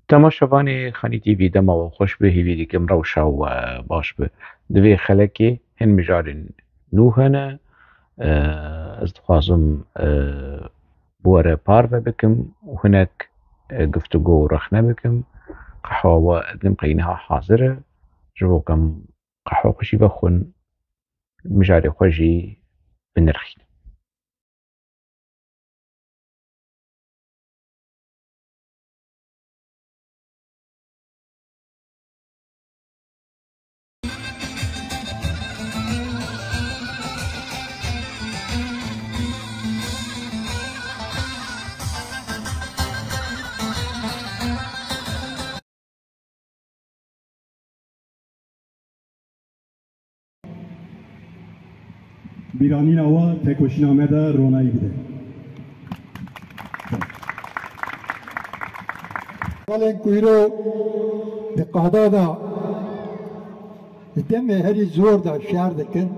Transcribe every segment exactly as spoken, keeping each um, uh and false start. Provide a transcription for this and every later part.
Temaşevanê Xanî T V, dema we xweş be, hêvî dikim rewşa we baş be. Di vê xelekê hin mijarên nû hene. E, ez dixwazim, e, bi we re parve bikim û hinek, e, guftûgo û rexne bikim. Qehwa we didim qey niha hazir e. Ji bo ku em qehwa xwe jî vexwin, mijarê xwe jî binirxînin. Bîranîna we tekoşîna me de ronayî bide. Salên ku îro di qada de, di demê herî zor de şer dikin.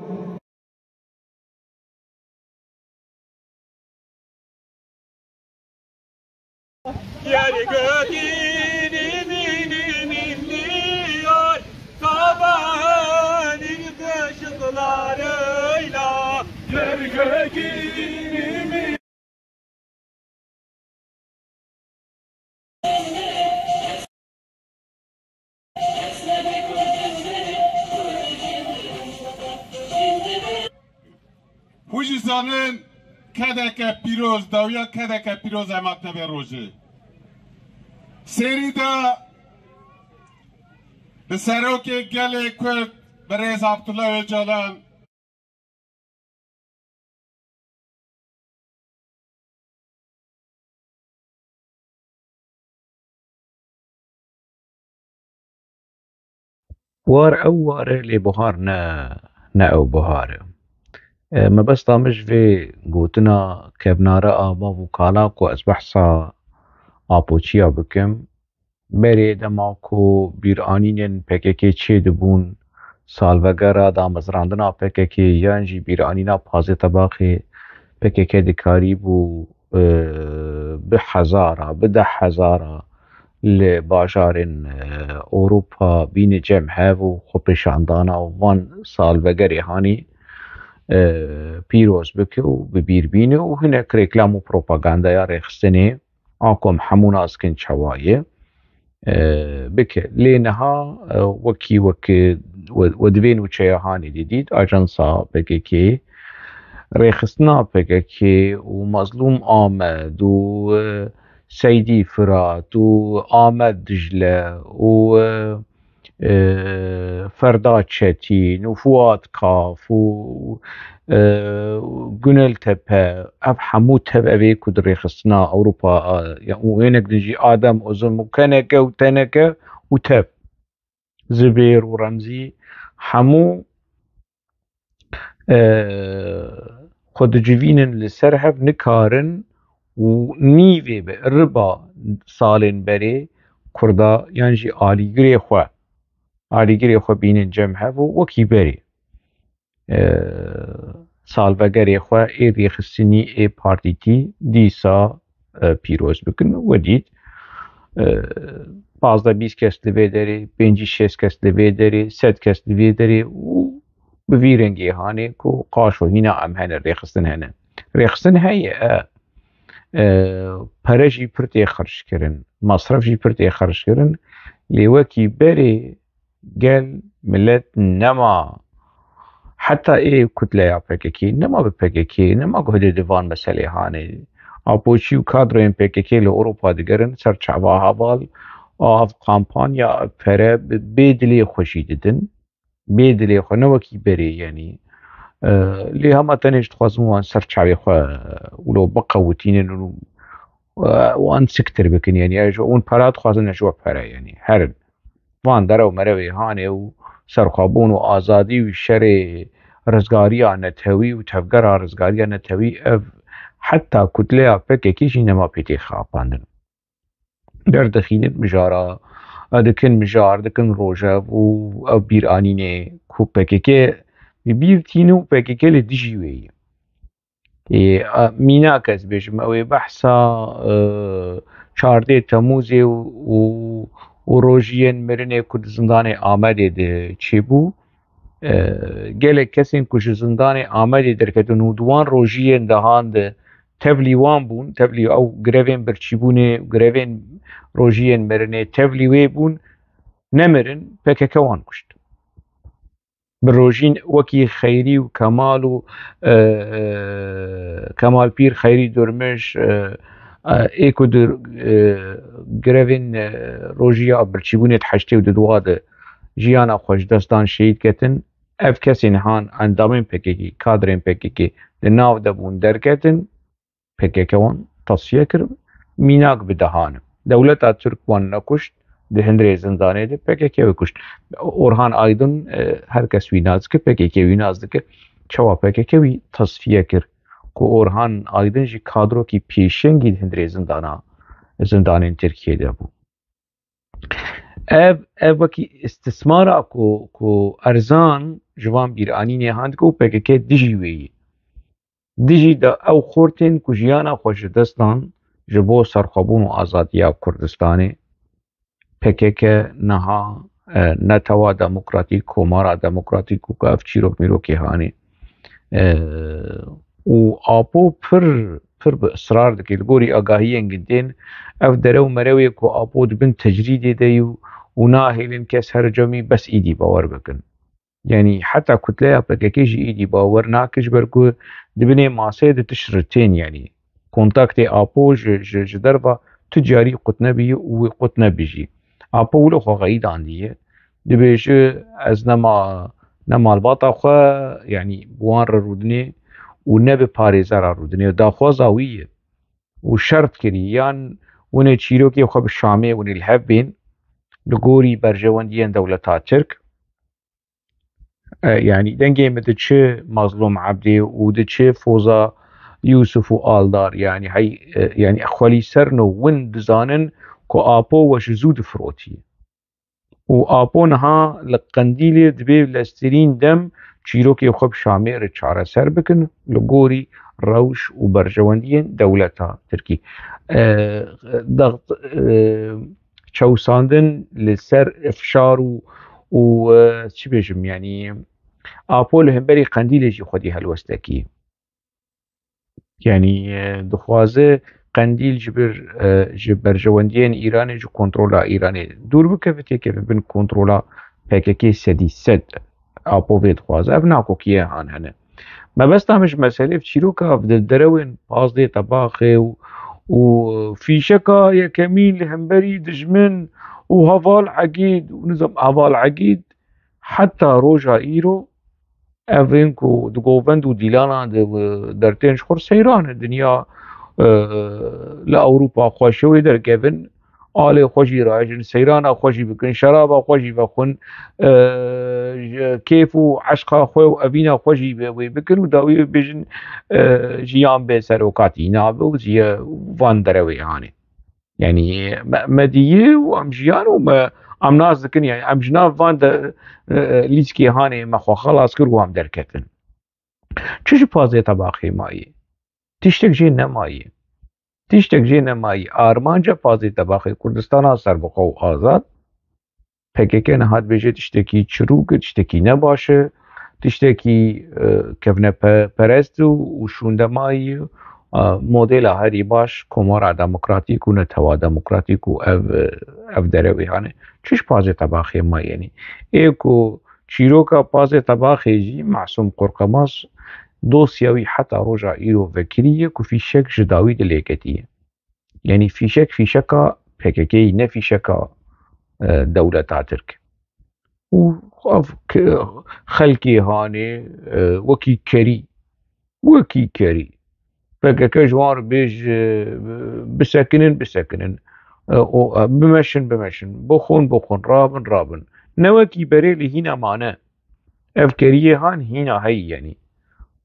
Yer gökünü mini milli yar, kabanın kaşıklarıyla. Yer gökünü mini Hûn jî zanin kedeke pîroz, dawiya kedeke pîroz ema tevê rojê. Sêrî de bi serokê gelê Kurd, birêz Abdullah Öcalan, War ew war e, lê buhar ne, ne ew buhar e. E, mebesta min ji vê gotina kevnare a bav û kala ku ez behsa Apoçiya bikim, berê dema ku bîranînên P K K çêdibûn, salvegera damezrandina P K K yan jî bîranîna pazê tebaxê P K K dikarîbû, e, bi hezara, bi deh hezara li bajarên, e, Ewropa bîne cem hev û xwepêşandana van salvegerê hanî, e, pîroz bike û bi bîr bîne û hinek reklam û propagandaya rêxistinê a ku em hemû nas dikin çawa ye, e, bike. Lê niha, e, wekî wek, e, we, we di vê nûçeya hanê de dît, ajansa P K K, rêxistina P K K û Mazlûm Amed û, e, Seydî Firat û Amed Dicle û, e, e, Ferda Çetîn û Fuat Kaf û, e, Gunel Tepe, ev hemû tev ev ê ku di rêxistina Ewropa, e, ya, û hinek din jî Adem Ozum û Keneke û Teneke û tev, Zibêr û Remzî, hemû, e, xwe dicivînin li ser hev, nikarin û nîvê bi riba salên berê Kurda yan jî alîgirê xwe, alîgirê xwe bînin cem hev û wekî berê, e, salvegerê xwe ê rêxistinî, ê partîtî dîsa, e, pîroz bikin. We dît, e, pazdeh bîst kes li vê derê, pêncî şêst kes li vê derê, sed kes li vê derê û bi vî rengê hanê ku qaşo hîna em hene, rêxistin hene. Rêxistin heye, e, e, pere jî pir tê xerckirin, masref jî pir tê xerckirin. Lê wekî berê gel, milet nema. Heta ê kutleya P K K nema bi P K K, nema guhdê di van meselê hanê. Apoçî û kadroyên P K K li Ewropa digerin ser çava heval, av, kampanya, pere bi bê dilê xwe jî didin. Bê dilê xwe, ne wekî berê, yanî. E, lê hema tenê ji dixwazin wan ser çavê xwe wilo biqewitînin û, e, wan siktir bikin, yanî, ya ji wan pera dixwazin, ne ji we pere, yanî, herin. Van derew merewê hanê û serxwebûn û azadî û şerê rizgariya netewî û tevgera rizgariya netewî, ev heta kutleya P K K jî nema pê tê xapandin. Derdixînin mijara, e, dikin mijar, dikin rojev û ev bîranînê ku P K K bi bîr tîne û P K K li dijî wê ye. Ê, a, mînak ez bêjim, ew ê behsa, e, çardê Temûzê û, û, û rojiyên mirinê ku di zindanê Amedê de çêbû, e, gelek kesên ku ji zindanê Amedê derketin û di wan rojiyên dehan de tevlî wan bûn, tevlî ew grevên birçîbûnê, grevên rojiyên mirinê tevlî wê bûn, nemirin, P K K wan kuşt. Bi rojîn wekî Xeyrî û Kemal û, e, e, Kemal Pîr, Xeyrî Durmiş, e, e, ê ku di, e, grevên, e, rojiya birçîbûnê di heştê û duduwa de jiyana xwe ji dest dan, şehîd ketin. Ev kesên han endamên P K K, kadrên P K K di nav de bûn, derketin. P K K wan tasfiye kir, mînak bi dehan in. Dewleta Tirk wan nekuşt, di hundirê zindanê de P K K wê kuşt. Orhan Aydın, e, her kes wî nas dike, P K K wî nas dike. Çawa P K K wî tasfiye kir? Ku Orhan Aydın jî kadrokî pêşengî di hundirê zindana, zindanên Tirkiyê de bû. Ev, ev wekî istismara ku, ku erzan ji van bîranînê han dike û P K K dijî wê yî. Dijî de ew xortên ku jiyana xwe ji dest dan ji bo serxwebûn û azadiya Kurdistanê, P K K niha, e, netewa demokratîk, komara demokratîk û ku ev çîrok mîrokê hanê. E, û Apo pir, pir bi israr dike. Li gorî agahiyên gindên, ev derew merewê ku Apo di bin tecrîdê de yî û, û nahêlin kes her cemî bes îdî bawer bikin. Yanî heta kutleya P K K jî îdî bawer nake, ji ber ku di binê maseyê de tişt ritên, yanî kontaktê Apo ji, ji, ji derva tu carî qut nebî û wê qut nebî jî. Apo wilo xwe xeyidandiye. Dibêje, ez nema, ne malbata xwe, yanî bi wan re rûdinê û ne bi parêzera rûdinê. Daxwaza wî ye. Û şert kirî, yan winê çîrokê xwe bi Şamê winê li hev bên, li gorî berjewendiyên dewleta Tirk. E, yanî dengê min diçe Mazlûm Ebdî û diçe Foza Yûsif û Aldar, yanî hey, e, yanî xwelî serno win dizanin ku Apo we ji zû difirotiye. Û Apo niha li Qendîlê dibê lestirîn dem çîrokê xwe bi Şamê re çareser bikin, li gorî rewş û berjewendiyên dewleta Tirkî. E, daxt-, e, çewsandin li ser ifşar û, û, e, çi bêjim, yanî Apo li hemberî Qendîlê jî xwedî helwestekî. Yanî, e, dixwaze Qendîl ji bir, e, ji berjewendiyên Îranê, ji kontrola Îranê dûr bikeve, têkeve bin kontrola P K K sedî sed. Apo vê dixwaze. Ev nakokiyê han hene. Mebesta min ji meselê ev çîroka ev di derewên pazdeh Tebaxê û, û fîşeka yekemîn li hemberî dijmin û heval Egîd û nizam heval Egîd heta roja îro ev ên ku di govend û dîlana de dertên ji xwe seyran e. Dinya, e, li Ewropa xweşe wê derkevin, alê xwe jî rahêjin, seyrana xwe jî bikin, şeraba xwe jî vexwin, e, ji kêf û eşqa xwe û evîna xwe jî bi-, wê bikin û dawî wê bêjin, e, jiyan bê serokatî nabe û ji van derewê hanê. Yanî me, me dîye û em jiyan û me, em nas dikin, yanî em ji nav van de, e, lîskê hanê me xwe xelas kir û em derketin. Çi ji pazdeh Tebaxê mayî? Tiştek jê nemayî. Tiştek jê nemayî. Armanca pazdeh Tebaxê Kurdistana serbixwe û azad, P K K niha dibêje tiştekî çirûk e, tiştekî nebaş e, tiştekî, e, kevnepe-, perest û, û şûndemayî, e, modela herî baş, komara demokratîk û netewa demokratîk û ev, e, ev derewê hane. Çi ji pazdeh Tebaxê mayî, yanî? Ê ku çîroka pazdeh Tebaxê jî Masûm Qorqemaz dosya wî heta roja îro vekirî ye ku fîşek ji dawî de lêketiye. Yanî fîşek fîşeka P K K yî, ne fîşeka, e, dewleta Tirk. Û ev ke-, xelkê hanê, e, wekî kerî, wekî kerî. P K K ji wan re bêj, e, bisekinin, bisekinin. E, o, e, bimeşin, bimeşin. Bixwin, bixwin. Rabin, rabin. Ne wekî berê li hîna mane. Ev keriyê han hîna heyî, yanî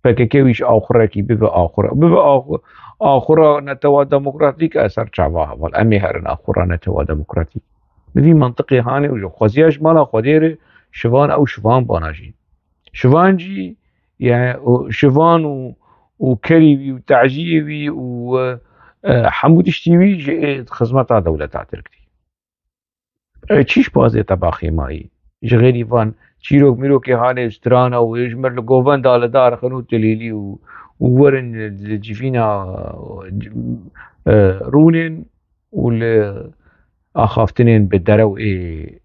P K K wî ji axurekî bibe axura, bibe axu-, axura netewa demokratîk, e, ser çava heval. Em ê herin axura netewa demokratîk. Bi vî mantiqê hanê û ji xweziya ji mala Xwedê re şivan ew şivan bana jî. Şivan jî, yani, o şivan û, û kerî wî û taciyê wî û, e, E, hemû tiştî wî ji ê xizmeta dewleta Tirk dî. E, çi ji pazê tebaxê mayî? Ji xêrî van çîrok mîrokê hanê strana û ê ji mir li govenda li darixin û tilîlî û, û werin li civîna, e, rûnên û li axaftinên bi derew ê,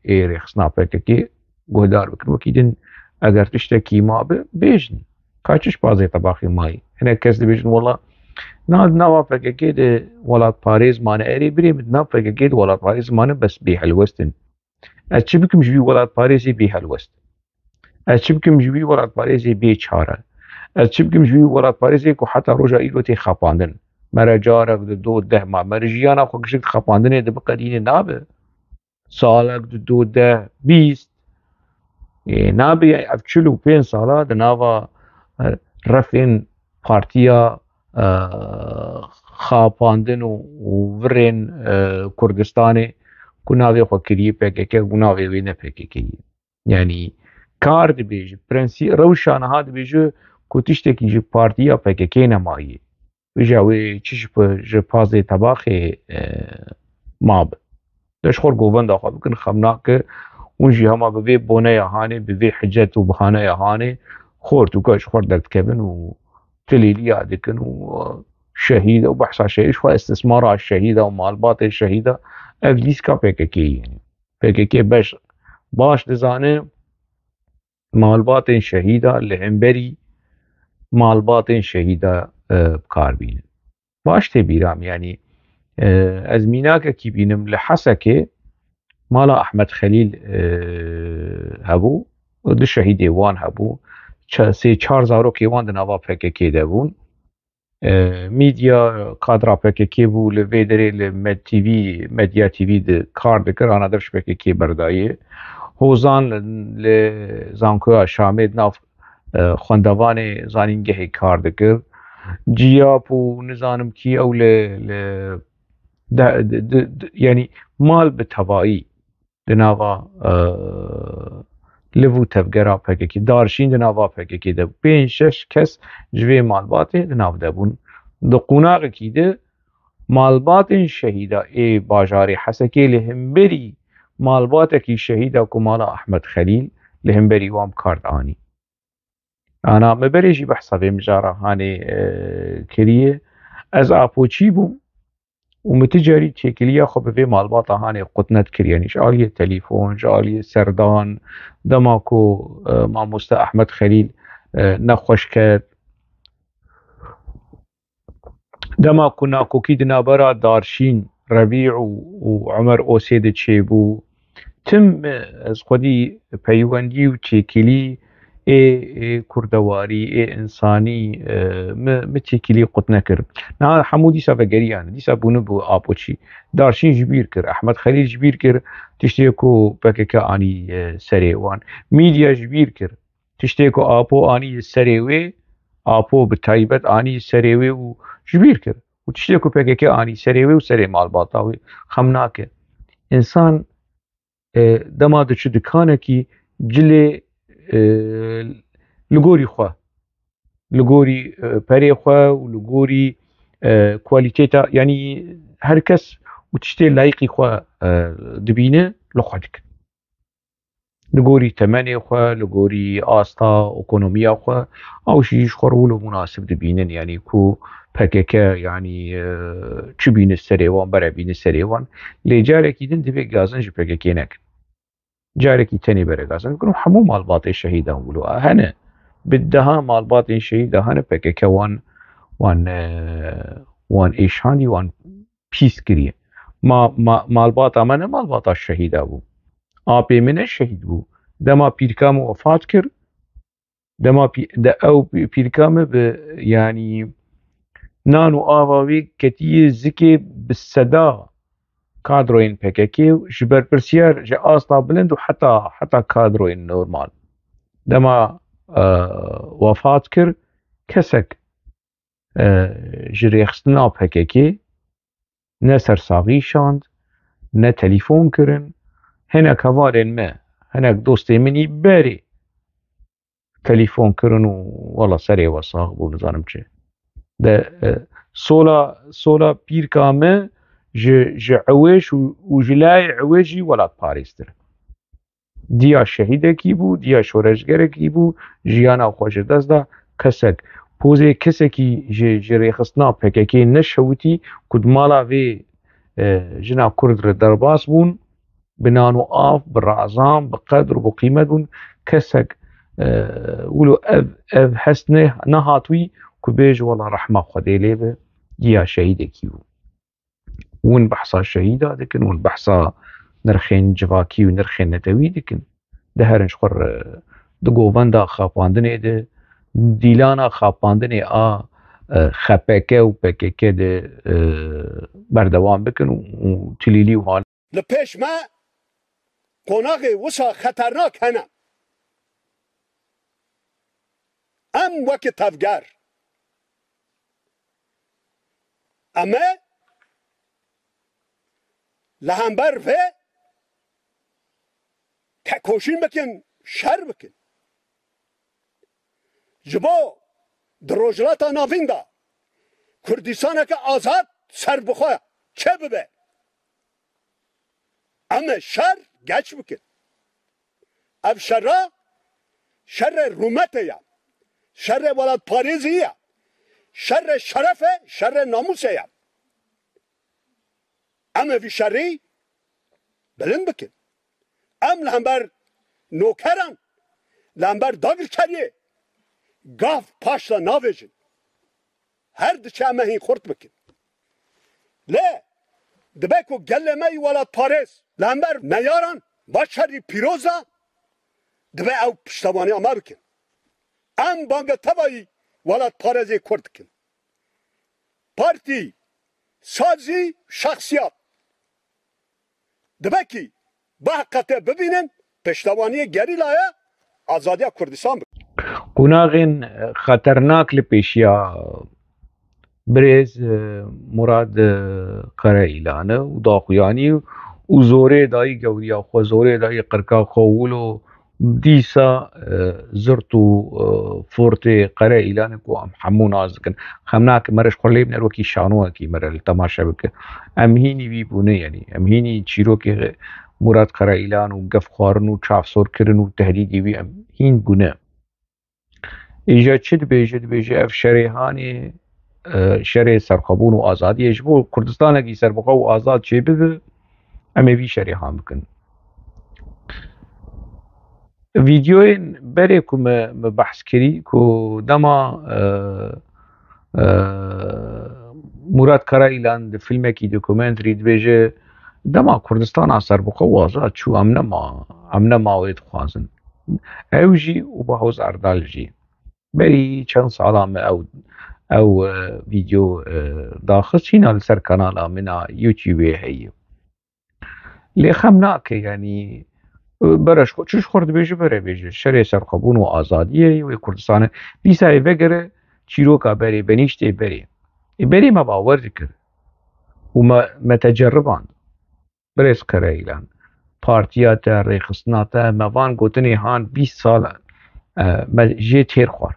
ê rêxistina P K K guhdar bikin. Wekî din eger tiştekî mabe, bêjin. Ka çi ji pazê tebaxê mayî? Hinek kes dibêjin, wela na, nava P K K de welatparêz mane. Erê birê min, nav P K K de welatparêz mane, bes bêhelwest in. Ez çi bikim ji wî welatparêzê bêhelwest? Ez çi bikim ji wî welatparêzê bêçare? Ez çi bikim ji wî welatparêzê ku heta roja îro tê xapandin? Mere carek di do deh ma, mere jiyana xwe gişik di xapandinê de biqedîne nabe? Salek di do deh, bîst, ê, nabe, yani ev çil û pênc sala di nava, e, refên partiya, e, xapandin û, û virên, e, Kurdistanê ku navê xwe kiriye P K K, ku navê wê ne P K K ye. Yani kar dibêje, prensî-, rewşa niha dibêje ku tiştekî ji partiya P K K nemaye. Vêca wê çi ji, ji pazê tebaxê, e, mabe. De ji xwe govenda xwe bikin, xem nake, hûn jî hema bi vê boneya hanê, bi vê hicet û bihaneya hanê, xort û ka ji xwe derdikevin û tilîliya dikin û, e, şehîd û behsa şehîd, ji xwe istismara şehîda û malbatê şehîda, ev lîska P K K ye. P K K beş baş dizane malbatên şehîda li hemberî malbatên şehîda, e, bi kar bînin. Baş tê bîra min, yanî, e, ez mînakekî bînim li Hesekê mala Ahmed Xelîl, e, hebû, du şehîdê wan hebû, ça-, sê çar zarokê wan di nava P K K de bûn. E, medya, kadra P K K bû, li vê derê li Med T V, Medya T V de kar dikir, ana dev ji P K K berdayê. Hozan li, li Zankoya Şamê di nav, e, xwendevanê zanîngehê kar dikir. Ciyap û nizanim kî ew li, li de, de, de, de, yanî mal bi tevayî di nava, e, liv û tevgera P K K, Darşîn di nava P K K de bû. Pênc şeş kes ji vê malbatê di nav de bûn. Di qonaxekî de malbatên şehîda ê bajarê Hesekê li hemberî malbatekî şehîda ku mala Ahmed Xelîl li hemberî wan bi kar dianî. Ana me berê jî behsa vê mijara hanê, e, kiriye. Ez apoçî bûm û min ti carî têkiliya xwe bi vê malbata hanê qut nedikir. Yanî ji aliyê telîfon, ji aliyê serdan, dema ku, e, mamoste Ahmed Xelîl, e, nexweş ket, dema ku nakokî di navbera Darşîn, Rebî û, û Omer Osê de çêbû, tim, e, ez xwedî peywendî û têkilî ê, ê kurdewarî, ê însanî, e, mi, mi têkilî qut nekir. Niha hemû dîsa vegeriyane, dîsa bûne bû apoçî. Darşîn ji bîr kir, Ehmed Xelîl ji bîr kir, tiştê ku P K K anî, e, serê wan. Medya ji bîr kir, tiştê ku Apo anî serê wê, Apo bi taybet anî serê wê û ji bîr kir. Û tiştê ku P K K anî serê wê û serê malbata wê, xem nake. Însan, e, dema diçi dikanekî cilê, e, li gorî xwe, li gorî, e, perê xwe û li gorî, e, kwalîteta, yanî her kes û tiştê layiqî xwe, e, dibîne, li xwe dikin. Li gorî temenê xwe, li gorî asta ekonomiya xwe, ew jî ji xwe re wilo munasib dibînin, yanî ku P K K, yanî, e, çi bîne serê wan, bere bîne serê wan. Lê carekî din divê gazin ji P K K nekin. Carekî tenê bere gazin bikin û hemû malbatê şehîdan wilo hene. Bi deha malbatên şehîda hene, P K K wan, wan, e, wan êşandî, wan pîs kiriye. Ma, ma, malbata me ne malbata şehîda bû. Apê min ne şehîd bû. Dema pîrka min wefat kir, dema pî-, de ew pî-, pîrka min bi, yanî, nan û ava wê ketiye zikê bi seda kadroyên P K K, ji berpirsiyar, ji asta bilind û heta, heta kadroyên normal. Dema, e, wefat kir, kesek, e, ji rêxistina P K K ne sersaxî şand, ne telîfon kirin. Hinek hevalên me, hinek dostê min î berê telîfon kirin û wela serê we sax bû, nizanim çi. De, e, Sola, sola pîrka me ji, ji ewêj û, û ji layê ewêj jî welatparêztir. Diya şehîdekî bû, diya şoreşgerekî bû, jiyana xwe ji dest da. Kesek, pozê kesekî ji, ji rêxistina P K K neşewitî ku di mala vê, e, jina Kurd re derbas bûn, bi nan û av, bi razan, bi qedr û bi qîmet bûn. Kesek, e, wilo ev, ev hest ne-, nehat wî ku bêje, wela rehma Xwedê lê be, diya şehîdekî bû. Hûn behsa şehîda dikin, hûn behsa nirxên civakî û nirxên netewî dikin. Diherin ji xwe re di govenda xapandinê de, dîlana xapandinê a, e, X P K û P K K de, e, berdewam bikin û, û tilîlî û hal. Li pêş me qonaxê wisa xeternak hene. Em weke tevger, em ê li hember vê tekoşîn bikin, şer bikin. Ji bo di Rojhilata Navîn de Kurdistaneke azad serbixwe çêbibe, em ê şer geç bikin. Ev şerra, şerê rûmetê ye, şerê welatparêzî ye, şerê şeref e, şerê namûsê ye. Em ê vî şerî bilind bikin. Em li hember nokeran, li hember dagirkeriyê gav paş de navêjin. Her diçe em ê hîn xurt bikin. Lê dibe ku gelê me yî welatparêz li hember neyaran va şerî pîroz e, dibe ew piştevaniya me bikin. Em banga tevayî welatparêzê Kurd dikin. Partî, sazî, şexsiyat. Dibe kî bi heqetê bibînin, piştevaniyê gerîlaya azadiya Kurdistan bikin. Qonaxên xeternak li pêşiya birêz, e, Murad, e, Karaîlan e û daxuyanî û zorê dayî gewriya xwe, zorê dayî qirka xwe wilo dîsa, e, zirt û, e, fortê Qereîlanê ku em hemû nas dikin. Xem nake, me re ji xwe lê biner wekî şanoyekî me re li temaşe bike. Em hînî wî bûne, yanî em hînî çîrokê Murad Qereîlan û gefxwarin û çavsorkirin û tehdîdî wî em hîn bûne. Îja çi dibêje? Dibêje ev şerê hanê, e, şerê serxwebûn û azadiyê, ji bo Kurdistanekî serbixwe û azad çêbibe, em ê vî şerê han bikin. Vîdeoyên berê ku me, me behs kirî, ku dema, e, e, Murat Karayilan di filmekî dokumenterî dibêje, dema Kurdistana serbixwe û azad çû, em nema, em nema wê dixwazin. Ew jî û Bahoz Erdal jî. Berî çend sala me ew, ew, e, vîdeo, e, daxist, hîna li ser kanala min a YouTube heye. Lê xem nake, yanî, e, bere ji xwe, çi ji xwe dibêje, bere bêje. Şerê serxwebûn û azadiyê wê Kurdistanê. Dîsa ê vegere çîroka berê, benîştê berê. Ê berê me bawer dikir. Û me, me teceriband. Birêz Qereyilan, partiya te, rêxistina te, me van gotinê han bîst sal e, e, me jê têr xwar.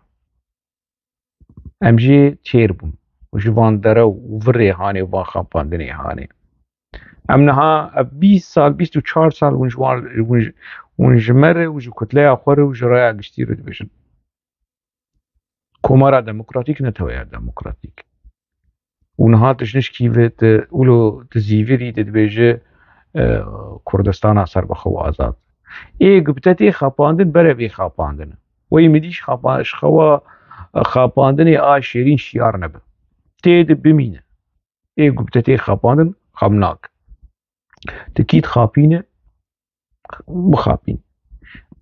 Em jê têr bûn. Û ji van dere û virê hanê û van xapandinê hanê. Em niha ev bîst sal, bîst û çar sal hûn ji wan, hûn ji, hûn ji me re û ji kutleya xwe re û ji raya giştî re dibêjin. Komara demokratîk, neteweya demokratîk. Û niha tu ji nişkî ve tu wilo tu zîvirî tu dibêje, e, Kurdistana serbixwe û azad. Ê ku bi te tê xapandin, bere vê xapandin. Wey min dî ji xapa-, ji xewa, e, xapandinê a şêrîn şiyar nebe. Tê de bimîne. Ê ku bi te tê xapandin, xemnak. Tu kî dixapîne, bixapîn.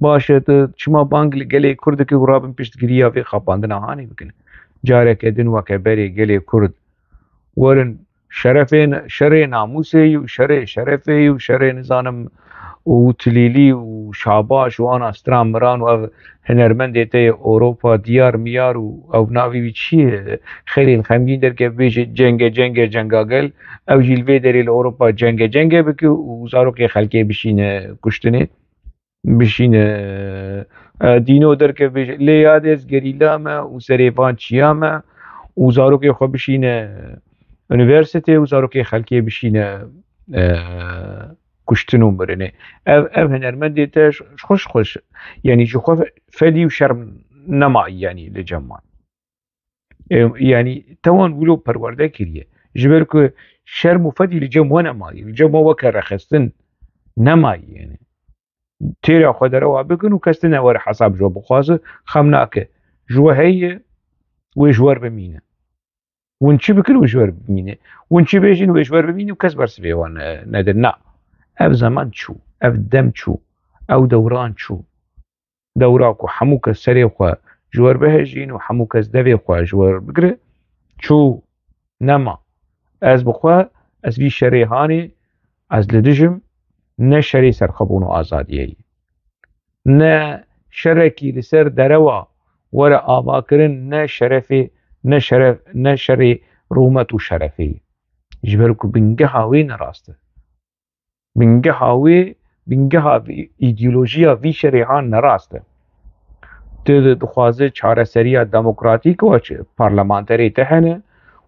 Baş e, tu çima bang li gelê Kurd dikî û rabin piştgiriya vê xapandina hanê bikin? Careke din weke berê gelê Kurd werin şerefê, şerê namûsê û şerê şerefê û şerê nizanim û tilîlî û şabaş û ana stran miran û ev hinermendê te yê Ewropa, diyar miyar û ew navê wî çi ye? Xêrê li xemgîn derkeve bêje cenge cenge cenga gel. Ew jî li vê derê li Ewropa cenge cenge bike û zarokê xelkê bişîne kuştinê, bişîne, e, dîno derkeve bêje, lê yadê ez gerîla me û serê van çiya me û zarokê xwe bişîne unîversîtê û zarokê xelkê bişîne, e, kuştin û mirinê. Ev, ev hunermendê te ji xwe, ji xwe, yanî ji xwe fedî û şerm nemayî, yanî li cem wan. E, yanî te wan wilo perwerde kiriye. Ji ber ku şerm û fedî li cem we nemayî. Li cem we weke rêxistin nemayî, yanî. Têra xwe derewa bikin û kes tune were hesab ji we bixwaze, xem nake. Ji we heye, wê ji we re bimîne. Hûn çi bikin, wê ji we re bimîne. Hûn çi bêjin, wê ji we re bimîne û kes bersivê wan, e, nedin. Na. Ev zeman çû, ev dem çû, ew dewran çû. Dewra ku hemû kes serê xwe ji we re bihejîn û hemû kes devê xwe ji we re bigire, çû, nema. Ez bi xwe, ez vî şerê hanê, ez li dijim, ne şerê serxwebûn û azadiyê ye. Ne şerekî li ser derewa were avakirin, ne şerefê, ne şeref, ne şerê rûmet û şerefê ye. Ji ber ku bingeha wê nerast e. Bingeha wê, bingeha vî, îdeolojiya vî şerê han nerast e. Tu di-, dixwaze çareseriya demokratîk we çi? Parlamenterê te hene,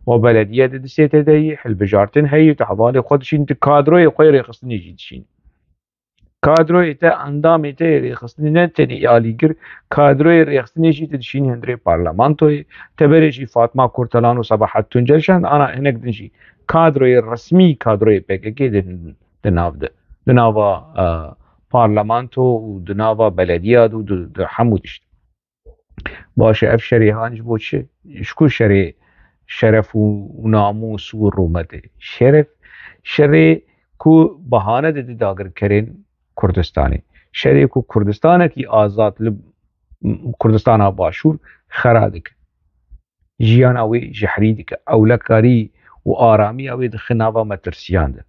we belediye di distê te de yî, hilbijartin heyî, tu hevalê xwe dişîn, tu kadroyê xwe yê rêxistinê jî dişîn. Kadroyê te, endamê te yê rêxistinê ne tenê alîgir, kadroyê rêxistinê jî tu dişîn hundirê parlamentoyê, teberê jî Fatma Kurtalan û Sabahat Tuncel şand, ana hinek din jî kadroyê resmî, kadroyê P K K di, di nav de, di nava, e, parlamento û di nava belediya de û di, di hemû tişt. Baş e, ev şerê han ji bo çi? Ji ku şerê şeref û, û namûs û rûmetê? Şeref, şerê ku bahane dide dagirkerên Kurdistanê. Şerê ku Kurdistanekî azad li Kurdistana Başûr xera dike. Jiyana wê jehrî dike. Ewlekarî û aramiya wê dixe nava metirsiyan de.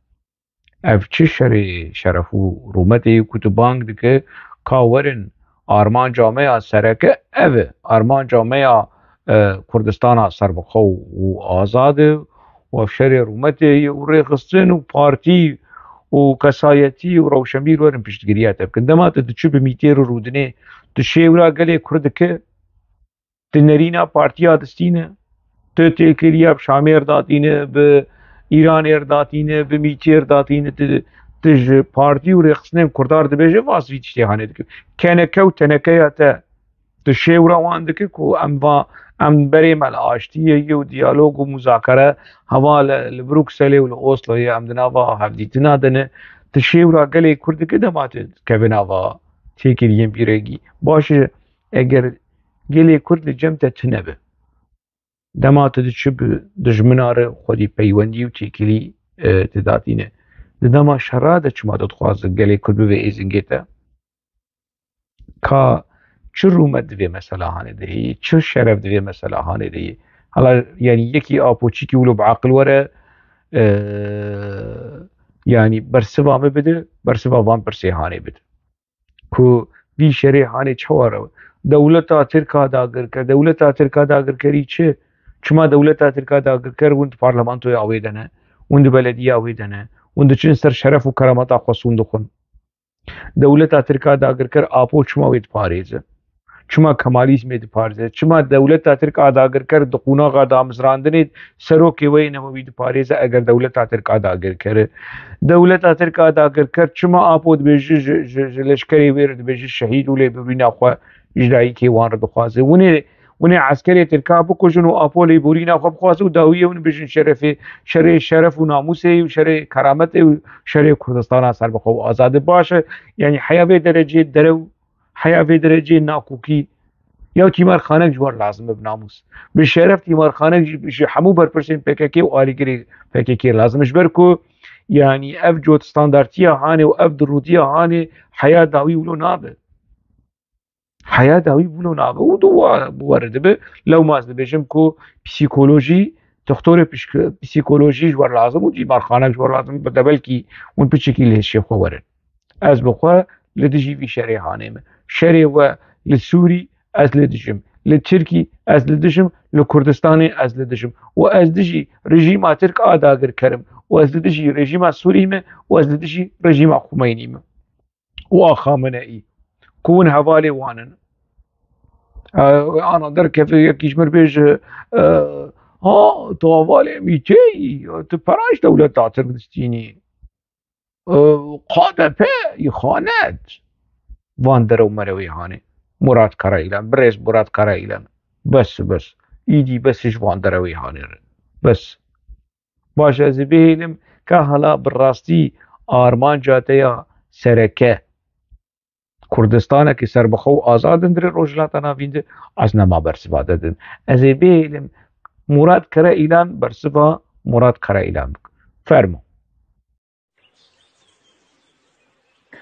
Ev çi şerê şeref û rûmetê ye ku tu bang dike, ka werin armanca me ya sereke ev e. Armanca me ya, e, Kurdistana serbixwe û azad e û ev şerê rûmetê ye û rêxistin û partî û kesayetî û rewşenbîr werin piştgiriya te bikin. Dema tu diçû bi mîtêr û rûdinê tu şêwra gelê Kurd dike, Tu nerîna partiya distîne, tu têkiliya bi Şamê re datîne, bi Îranê re datîne, bi Mîtiyê re datîne, tu, tu ji partî û rêxistinên Kurdan re dibêje, vas vî tiştê hanê dike. Keneke û tenekeya te, tu şêwra wan dike ku em va, em berê me li aştiyê yê û diyalog û muzakere, heva li, li Brukselê û li Osloyê em di nava hevdîtina de ne. Tu şêwra gelê Kurd dike, dema tu dikeve nava têkiliyên bîregî. Baş e, eger gelê Kurd li cem te tune be, dema tu diçi bi dijmina re xwedî peywendî û têkilî, e, tu datîne. Di dema şera de çima tu dixwaze gelê Kurd bibe êzingê te? Ka çi rûmet di vê mesela hanê de heye, çi şeref di vê mesela hanê de heye? Hala, yanî yekî apoçîkî wilo bi aqil were, e, yanî bersiva me bide, bersiva van pirsê hanê bide. Ku vî şerê hanê çawa re? Dewleta Tirk a dagirker, dewleta Tirk a dagirkerî çi? Çima dewleta Tirk a dagirker hûn di parlamentoya wê de ne, hûn di belediya wê de ne, hûn diçin ser şeref û kerameta xwe sûn dixwin? Dewleta Tirk a dagirker Apo çima wê diparêze? Çima Kemalîzmê diparêze? Çima dewleta Tirk a dagirker di qonaxa damizrandinê serokê wê yê newewî diparêze eger dewleta Tirk a dagirker e? Dewleta Tirk a dagirker çima Apo dibêje ji, ji, ji leşkerê wê re dibêje şehîd û lêborîna xwe ji dayikê wan re dixwaze? Winê, winê eskerê Tirka bikujin û Apo lêborîna xwe bixwaze û dawiyê win bêjin şerefê, şerê şeref û namûsê û şerê kerametê û şerê Kurdistana serbixwe û azadê. Baş e, yanî heya vê derecê derew, heya vê derecê nakokî, ya tîmarxanek ji we re lazim e bi namûs, bi şeref tîmarxanek ji, ji hemû berpirsên P K K û alîgirê P K K lazim e. Ji ber ku, yanî ev cot standartiya hanê û ev dirûtiya hanê heya dawî wilo nabe. Heya dawî wilo nabe û di wa, bi we re dibe. Lewma ez dibêjim ku psîkolojî, doktorê pişk-, psîkolojî ji we re lazim û tîmarxanek ji we re lazim, bi de belkî hûn piçekî li hişê xwe werin. Ez bi xwe li dijî vî şerê hanê me. Şerê we li Sûrî, ez li dijim. Li Tirkî, ez li dijim. Li Kurdistanê, ez li dijim. Û ez dijî rejîma Tirk a dagirker im. Û ez li dijî rejîma Sûrî me. Û ez li dijî rejîma Xumeynî me. Û a Xameneî. Ku hûn hevalê wan in. E, ana derkeve yekî ji min bêje, e, Ha, tu hevalê mîtê yî, tu pera ji dewleta Tirk distînî. E, K D P, îxanet. Van derew merewê hanê. Murat Karayilan, birêz Murat Karayilan. Bes, bes. Îdî bes ji van derewê hanê re. Bes. Baş, ez ê bihêlim ka hala bi rastî armanca te ya sereke Kurdistanekî serbixwe û azad in dirê Rojhilata Navîn de, ez nema bersiva te din. Ez ê bihêlim Murat Karayilan bersiva Murat Karayilan bikim. Fermo.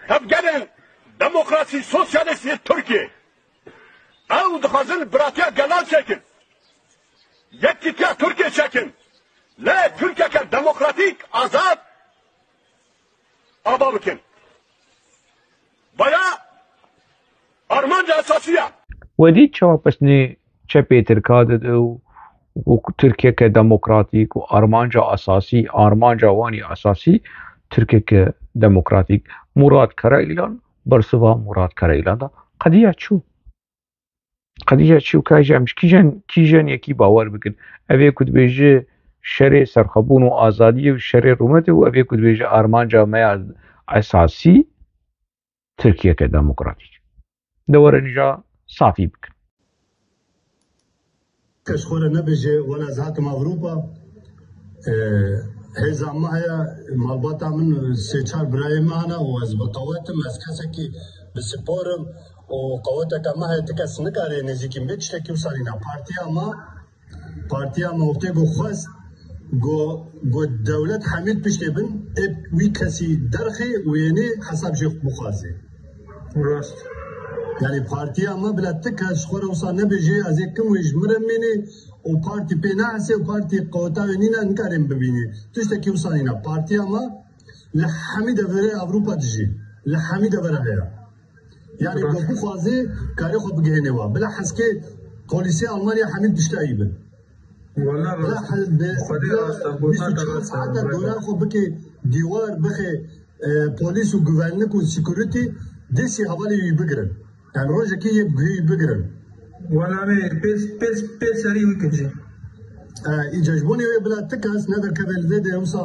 Tevgerên demokrasî sosyalîst yê Tirkiyê, ew dixwazin biratiya gelan çêkin, yekîtiya Tirkiyê çêkin, lê Tirkiyeke demokratîk, azad ava bikin. Vaya armanca esasî ye. We dît çawa pesnê çepê Tirka dide û, û Tirkiyeke demokratîk û armanca esasî, armanca wan yê esasî Tirkiyeke demokratîk. Murat Karayilan, bersiva Murat Karayilan da qediya çû. Qediya çû ka ji em ji kîjan, kîjan yekî bawer bikin. Ev ê ku dibêje şerê serxwebûn û azadiyê û şerê rûmetê û ev ê ku dibêje armanca me ya esasî Tirkiyeke demokratîk. De werin ja safî bikin. Kes xwe re nebêje, wela ez hatim Ewropa, e, hêza me heye, malbata min sê çar birayê me hene û ez bi qewet im, ez kesekî bi spor im û qeweteke me heye, ti kes nikare nêzîkî min bê, tiştekî wisa nîne. Partiya me, partiya me wextê ku xwest, got, got dewlet hemî di piştê bin, ê wî kesî derxê û yenê hesab jê bixwaze. Rast. Yani partiya me bila ti kes ji xwe re wisa nebêje, ez ê kim wê ji min re mînê û partî pê nehesê û partî qeweta wê nîne, nikarên bibînê. Tiştekî wisa nîne. Partiya me li hemî deverê Ewropa dijî. Li hemî devera heye. Yani Rast. Ku bixwaze karê xwe bigihêne wa. Bila heskê polîsê Almanya hemî pişta wî bin. Wala Bila rast. He-, bi-, Xwedê bila rast e, bîst û çar gotina te rast e, saeta wala. Dora xwe bike dîwar, bixe, e, polîs û güvenlik û security, destî hevalê wî bigirin. Yani rojekê yê guhê wî bigirin. Wala me pês, pês, pês serî wî kir jî. E, îca ji bonê wê bila ti kes ne derkeve li vê de wisa,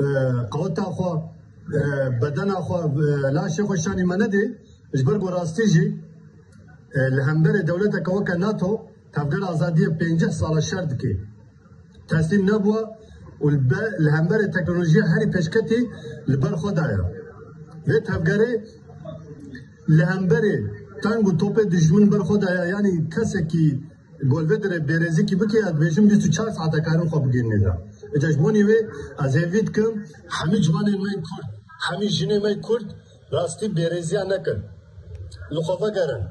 e, qeweta xwe, e, bedena xwe, e, laşê xwe şanî me nedê. Ji ber ku rastî jî, e, li hemberê dewleteke weke nato, Tevgera Azadiyê pêncî sala şer dike. Teslîm nebûye û li be-, li hemberê teknolojiya herî pêşketî li ber xwe daye. Vê tevgerê li hemberê teng û topê dijmin ber xwe daye, yanî kesekî ku li vê derê bêrêzîkî bike, ez dibêjim bîst û çar saete karin xwe bigihînê de. Îca ji bonî wê ez hêvî dikim hemî ciwanên me yê Kurd, hemî jinê me yê Kurd rastî bêrêziya nekin. Li xwe vegerin.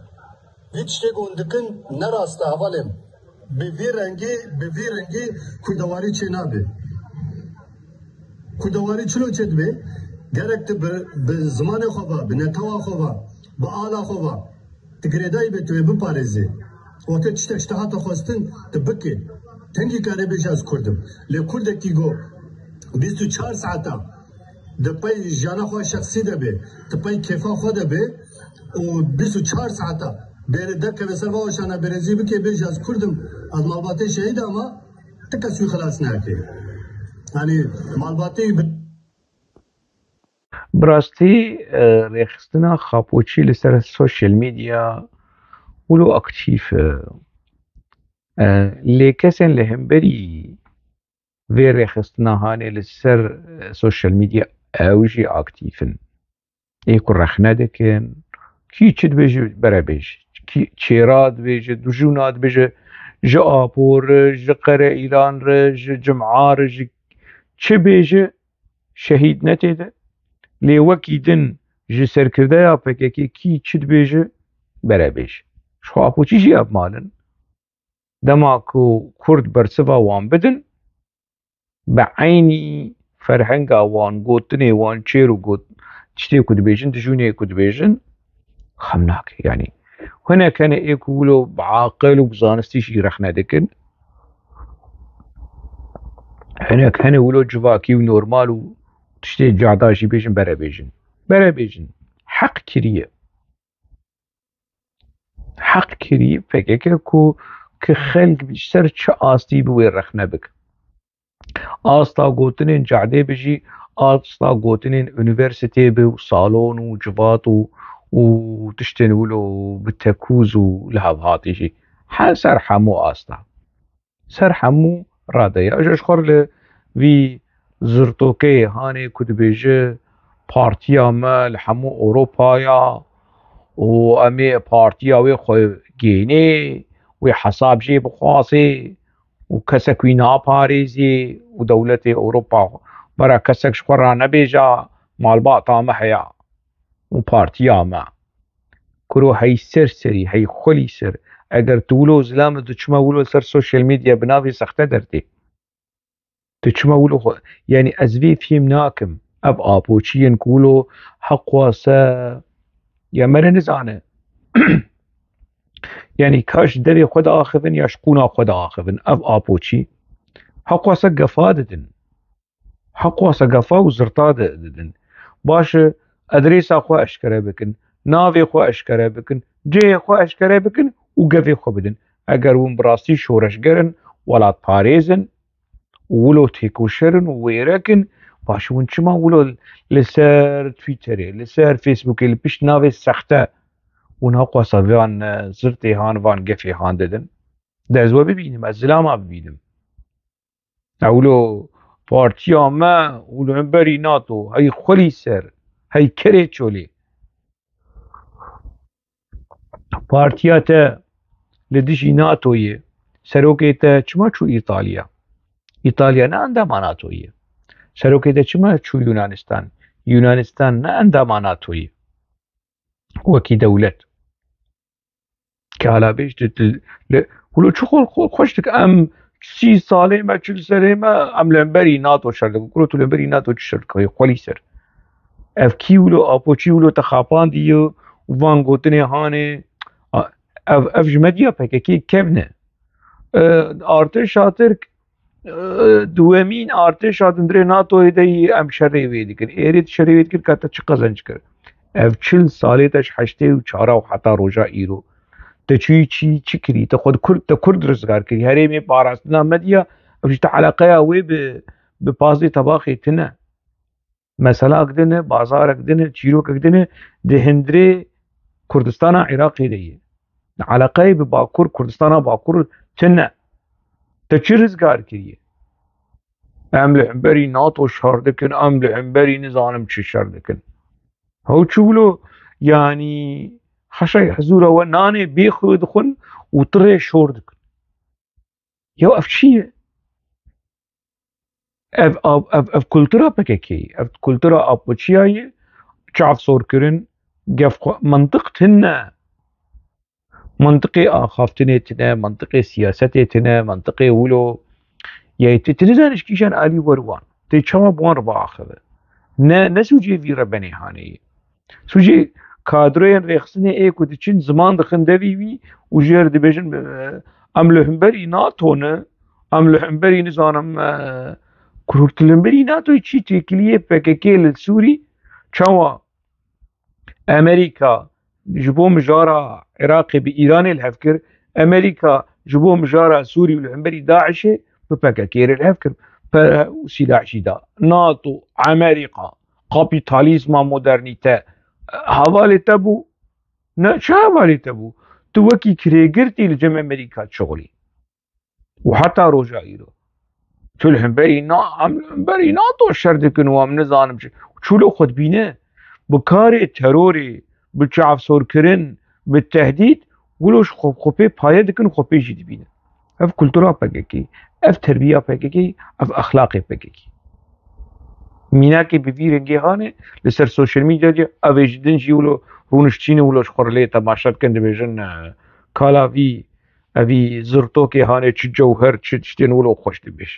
Vî tiştê ku hûn dikin ne rast e hevalên. Bi vî rengî, bi vî rengî kurdewarî çê nabe. Kurdewarî çilo çê dibe? Gerek tu bi, bi zimanê xwe ve, bi netewa xwe ve, bi ala xwe ve, tu girêdayî be, tu wê biparêzî. Wextê tiştek ji te hate xwestin, tu bike. Tengî kare bêje ez Kurd im. Lê Kurdekî ku bîst û çar saeta di pey jiyana xwe şexsî de be, di pey kêfa xwe de be û bîst û çar saeta bêre derkeve ser va weşana bêrêzî bike, bêje ez Kurd im, ez malbatê şehîd ama, ti kes wî xilas nake. Yanî malbatê wî bi- Bi rastî, e, rêxistina Xapoçî li ser social media wilo aktîf e. E, lê kesên li hemberî vê rêxistina hanê li ser, e, social media ew jî aktîf in. Ê ku rexne dikin, kî çi dibêje bere bêje, kî çêra dibêje, dijûna dibêje, ji Apo re, ji Qereîlan re, ji Cima re, ji çi bêje, şehîd ne tê de. Lê wekî din ji serkirdeya P K K kî çi dibêje, bere bêje. Ji xwe Apoçî jî ev mal in. Dema ku Kurd bersiva wan bidin, bi eynî ferhenga wan, gotinê wan, çêr û got-, tiştê ku dibêjin, dijûnê ku dibêjin, xem nake. Yanî hinek hene ê ku wilo bi aqil û bi zanistî jî rexne dikin. Hinek hene wilo civakî û normal û tiştê cada jî bêjin, bere bêjin. Bere bêjin. Heq kiriye. Heq kirî P K K ku ki xelk ji ser çi astî bi wê rexne bike. Asta gotinên cadê bi jî, asta gotinên unîversîtê bi û salon û civat û, û tiştên wilo bi tekûz û li hev hatî jî. He ser hemû asta. Ser hemû rade ye. Ji xwe li vî zirtokeyê hanê ku dibêje partiya me li hemû Ewropaya û em ê partiya wê xwe gênê, wê hesab jê bixwazê û kesek wî naparêzê û dewletê Ewropa bera kesek ji xwe ranebêja malbata me heye û partiya me. Kuro hey ser serî, hey xwelî ser. Eger tu wilo zilam tu çima wilo ser social media bi navê sexte derdê? Tu çima wilo xwe, yanî ez vê fêm nakim. Ev apoçiyên ku wilo heqwase ya mere nizane. Yanî ka ji devê xwe diaxivin ya ji qûna xwe diaxivin. Ev apoçî heqwase gefa didin. Heqwase gefa û zirta di-, didin. Baş e, adrêsa xwe eşkere bikin, navê xwe eşkere bikin, cihê xwe eşkere bikin û gevê xwe bidin. Eger hûn bi rastî şoreşger in, welatparêz in û wilo têkoşer in û wêrek in, baş hûn çima wilo li ser Twitterê, li ser Facebookê, li pişt navê sexte hûn heqwase van, e, zirtê han, van gefê han didin? De ez we bibînim, ez zilama bibînim. Ewlo partiya me û li hemberî NATO, hey xwelî ser, hey kerê çolê. Partiya te li dijî NATOyê, serokê te çima çû Îtalya? Îtalya ne endama NATOyê. Serokê te çima çû Yunanistan? Yunanistan ne endama NATOyê. Wekî dewlet. Kalabêj di, di, li, hûlo çi xwe, xwe, xweş dike. Em sî salê me, çil serê me, em li hemberî NATO şer dikin. Kuro tu li hemberî NATO çi şer dikî? Xwelî ser. Ev kî wilo, apo çî wilo te xapandî yo, van gotinê hanê. A, ev, ev ji medya P K K kevn e. E, artêşa Tirk, e, duwemîn artêşa hundirê NATOyê de yî em şerê wê dikin. Êrê tu şerê wê dikir ka te çi qezenc kir? Ev çil salê te ji heştê û çara û heta roja îro. Te çi, çi, çi kirî? Te xwe di Kurd, te Kurd rizgar kirî. Herêmê parastina medya, ev ji te eleqeya wê bi, bi pazdê tebaxê tine. Meselak din e, bazarek din e, çîrokek din e, di hundirê Kurdistana Iraqê de ye. Eleqeyê bi Bakur, Kurdistana Bakur tine. Te çi rizgar kiriye? Em li hemberî NATO şer dikin, em li hemberî nizanim çi şer dikin. Hew çi wilo, yanî, heşay hezûra we nanê bê xwe dixwin û tirê şor dikin. Ya ev çi ye? Ev, ev, ev, ev kultura P K K ye. Ev kultura apoçiya ye. Çavsorkirin, gef xwe, mintiq tine. Mintiqê axaftinê tine, mintiqê siyasetê tine, mintiqê wilo. Yê tu, tu nizanî ji kîjan alî wer wan. Tê çawa bi wan re biaxive? Ne, ne sûcê vî rebenê hanê ye. Sûcê kadroyên rêxistinê ê ku diçin ziman dixin devî wî û jê re dibêjin, e, em li hemberî NATO ne, em li hemberî nizanim, e, kurûk tu li hemberî NATOyê çî têkiliyê P K K li Sûrî çawa Amerîka ji bo mijara Iraqê bi Îranê li hev kir, Amerîka ji bo mijara Sûrî û li hemberî DAIŞê bi P K K re li hev kir. Pere û sîlah jî da. NATO, Amerîka, kapîtalîzma modernîte, hevalê te bû? Ne, çi hevalê te bû? Tu wekî kirêgirtî li cem Amerîka dişixulî. Û heta roja îro. Tu li hemberî na-, em li hemberî NATO şer dikin û em nizanim çi. Çûlo xwe dibîne. Bi karê terorê, bi çavsorkirin, bi tehdît, wilo ji xwe, xwe pê paye dikin, xwe pê jî dibîne. Ev kultura P K K, ev terbiya P K K, ev exlaqê P K K. Mînakê bi vî rengê hanê li ser sosyal medyayê, ev ê ji din jî wilo rûniştîne, wilo ji xwe re lê temaşe dikin, dibêjin, e, kala vî, evî zirtokê hanê çi cewher, çi tiştên wilo xweş dibêj.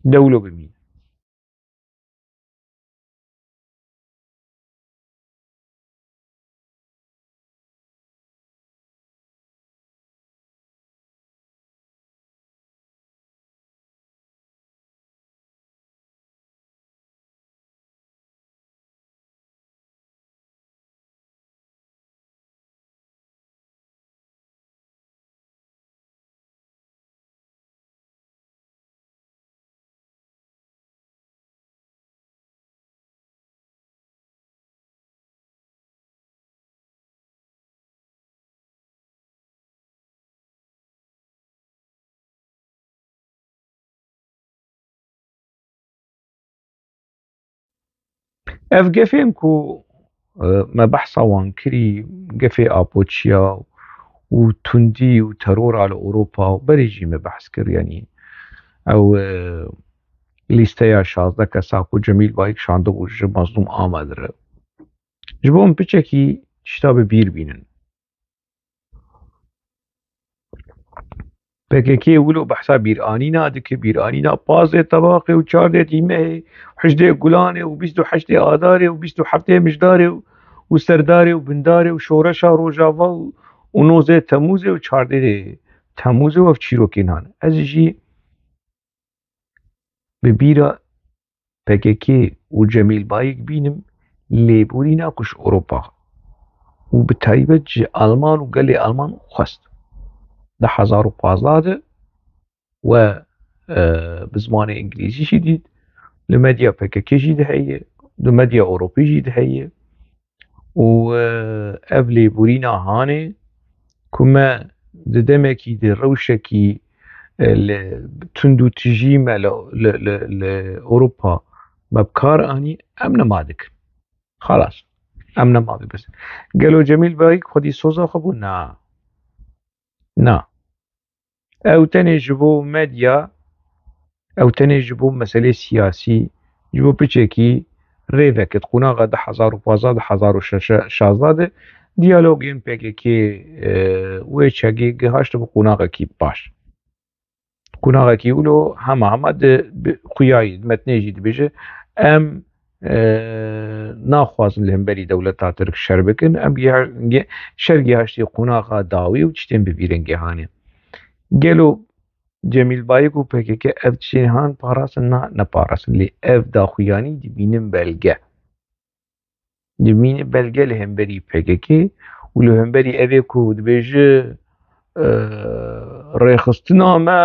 De wilo bimîne. Ev gefên ku, e, me behsa wan kirî, gefê apoçiya û tundî û terora li Ewropa û berê jî me behs kir, yanî ew, e, lîsteya şazdeh kesa ku Cemîl Bayik şandibû ji Mazlûm Amed re. Ji bo em piçekî tişta bi bîr bînin. P K K wilo behsa bîranîna dike, bîranîna pazdeh Tebaqê û çardeh Dîmehê, hejdeh Gulanê û bîst û heştê Adarê û bîst û heftê Mijdarê û, û Serdarê û Bindarê û Şoreşa Rojava û, û nozê Temûzê û çardeh Temûzê û ev çîrokên han. Ez jî bi bîra P K K û Cemîl Bayik bînim lêborîna ku ji Ewropa û bi taybet ji Alman û gelê Alman xwest. Di hezar û pazdeh de we, e, bi zimanê îngilîzî jî dît, li medya P K K jî de heye, di medya Ewropî jî de heye. Û, e, ev lêborîna hanê ku me di demekî, di rewşekî, e, li tund û tijî me li, li, li, li Ewropa me bi kar anî, em nema dikin. Xalas. Em nema dikin. Gelo Cemîl Bayik xwedî soza xwe bû? Na. Na. Ew tenê ji bo medya, ew tenê ji bo meselê siyasî, ji bo piçekî rê vekit. Qunaxa du hezar û pazdeh, du hezar û şazdeh de diyalogên P K K, e, wê çegê gihaşt bi qunaxekî baş. Qunaxekî wilo hema hema di bi-, xuyayî, di metnê jî dibêje, em e, naxwazin li hemberî dewleta Tirk şer bikin. Em giha-, ge-, şer gihaştî qonaxa dawî û tiştên bi bîr in gihanê. Gelo Cemîl Bayik û P K K ev tiştên han parastin? Na, neparastin. Lê ev daxuyanî dibînin belge. Dibînin belge li hemberî P K K û li hemberî evê ku dibêje, e, rêxistina me,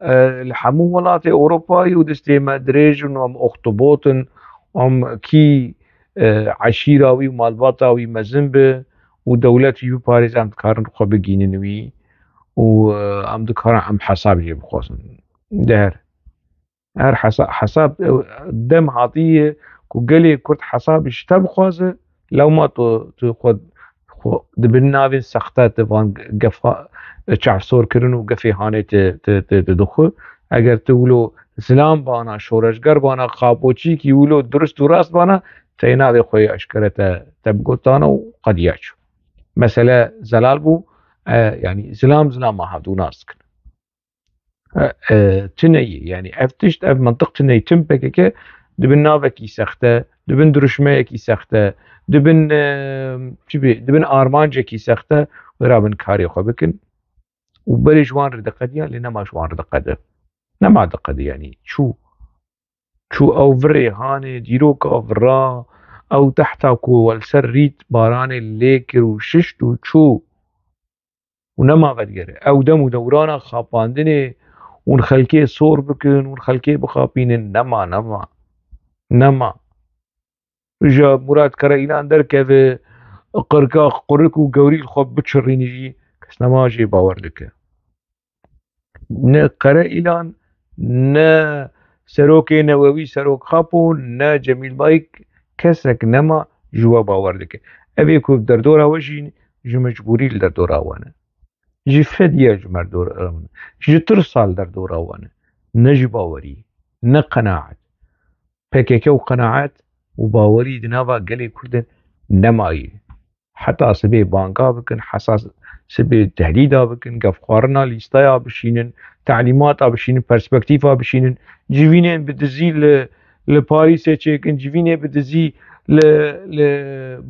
e, li hemû welatê Ewropayê û destê me dirêj in û em oxtibot in, em kî, e, eşîra wî û malbata wî mezin bi û dewlet wî biparêze, em dikarin xwe bigînin wî û, e, em dikarin em hesab jê bixwazin. Deher. Her hesa-, hesab, e, dem hatiye ku gelê Kurd hesab ji te bixwaze, lewma tu, tu xwe, xwe di bin navên sexte, tu van gefa, e, çavsor kirin û gefê hanê tu, tu, tu, tu dixwe. Eger tu wilo zilam bana, şoreşger bana, xapoçîkî wilo durust û rast bana, te navê xwe yê eşkere te, te bigotana û qediya çû. Mesele zelal bû, e, yanî zilam zilama hevdû nas dikin. E, e, tune ye. Yanî ev tişt, ev mintiq tune ye. Tim P K K di bin navekî sexte, di bin diruşmeyekî sexte, di bin, e, çi bê, di bin armancekî sexte wê rabin karê xwe bikin. Û berê ji wan re diqediyan, lê nema ji wan re diqede. Nema diqede, yanî çû. Çû ew virê hanê, dîroka vira, ew tehta ku we li ser rît baranê lê kir û şişt û çû. Û nema vedigere. Ew dem û dewrana xapandinê, hûn xelkê sor bikin, hûn xelkê bixapînin, nema, nema. Nema. Îja Murat Karaîlan derkeve, qirka qurik û gewrî li xwe biçirîne jî, kes nema jê bawer dike. Ne Karaîlan, ne Serokê Newewî, Serok Xapo, ne Cemîl Bayik, kesek nema ji we bawer dike. Ev ê ku derdora we jî ji mecbûrî li derdora we ne. Ji fediya ji merdora we ne. Ji tirsa li derdora we ne. Ne ji bawerî, ne qenaet. P K K û qenaet û bawerî di nava gelê Kurd de nemaye. Heta sibê banga bikin, heta sibê tehdîda bikin, gefxwarina lîsteya bişînin, talîmata bişînin, perspektîfa bişînin, civînên bi dizî li, li Parîsê çêkin, civînê bi dizî li, li